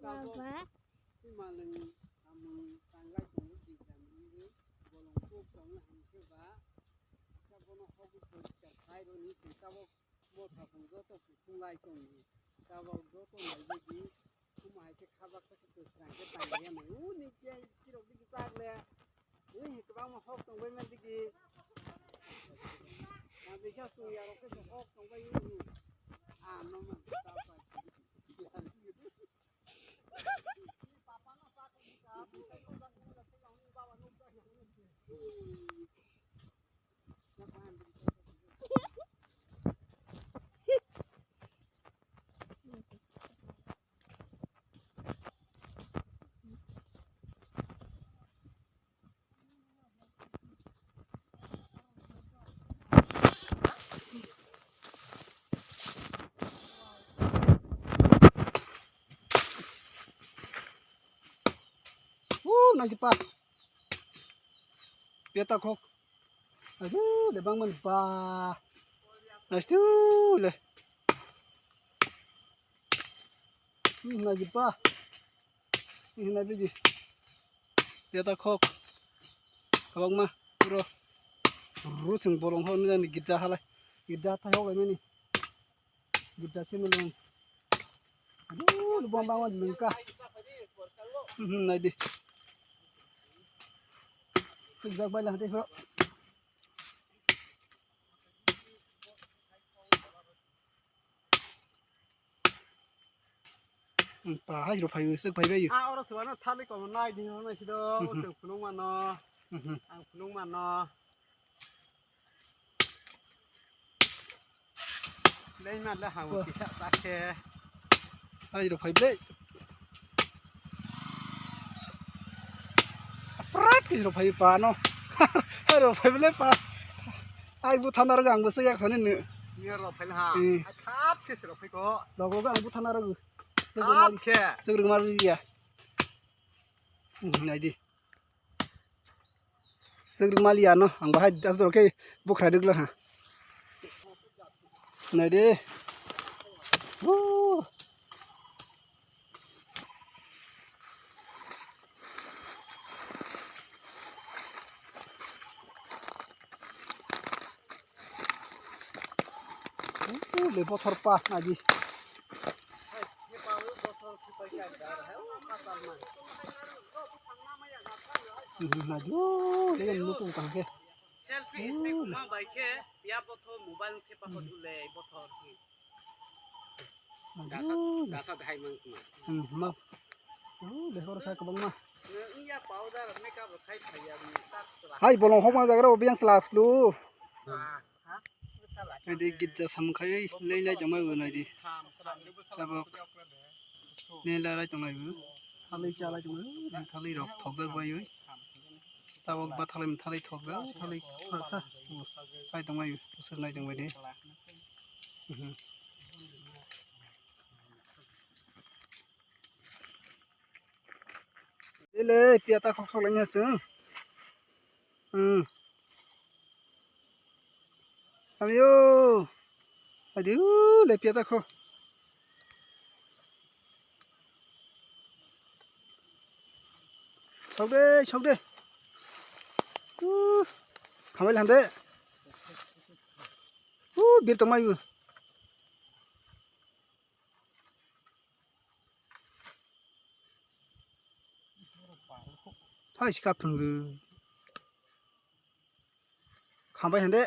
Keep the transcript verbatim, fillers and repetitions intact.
Baba. Twi malwng samung tanglai tongo, chikdam wngwi bolong kuk tongna hwn khe ba, khe bono hok poriskar khai rwni twi tabok motha song joto kuthung lai tongdi, tabok joto naiwi di, omo hai khe khabak khe kwsrang khe tanglaiya nai, uni khe chirok bini chak le, ui kwbangma hok tongbai man digi, nabikha chwng yarok khe hok tongbai uni, ah, no man. Woo, naisipa. Peta khok. Aduh, le bang man ba. Naistu le. Hmm, naisipa. Ini naibidi. Peta khok. Kabakma puro. Rusing bolong ho nang girja halai. Girja thai ho mani. Girja simi long. Aduh, lubang bang lungka. Hmm, naidi. Sejak bai lang teh. Hmm, pa hai ro phai se phai bai. Ah, oro se wano thali ko nai di ho nai sido. Hmm. Tong phunung mano. Hmm. Ang phunung mano. Lei ma le hau. Wah. Kisa ta khe. Hai ro phai bai. Prat khe ro phai pa no. Hai ro phai bai pa. Ai bu thana ro ang bu se yak sani ne. Ni ro phai ha. Hmm. Ai thap khe se ro phai ko. Logo ga ang bu thana ro. Thap khe. Sugri mar ya. Hmm, nai di. Sugri mali ano, ang bahai das dor khe bukhra rwgwla ha. Nai de. Woo. Woo, le bothor pa, nai di. Naju, le nutung tang khe. Selfie stick ma bai khe, ya bothor mobile khe pa hodu le bothor khe. Naju. Dasa, dasa dahai mang kuma. Hmm, ma. Oh, le hor sa kwbangma. Nung ya powder makeup khai phaiya ni tak. Hai bolong hokma jagra obiang sla slu. Ah. Naidi girja samung khai lei lai tongmai bo naidi. Tabok lei lai lai tongmai bo. Thalai cha lai tongmai bo. Thalai rok thokjak bai oi. Tabok ba thalai mthalai thokjak. Thalai khaksa. Sai tongmai bo. Bwswk nai tongmai de. Mhm. Ele, piya ta khok khok lanya chwng. Hmm. Ayo. Adi, uh, le piya ta kho. Sok de, sok de. Uh, khamai lande. Uh, bil tongmai. Hai, sikap thwng rw. Khambai hande.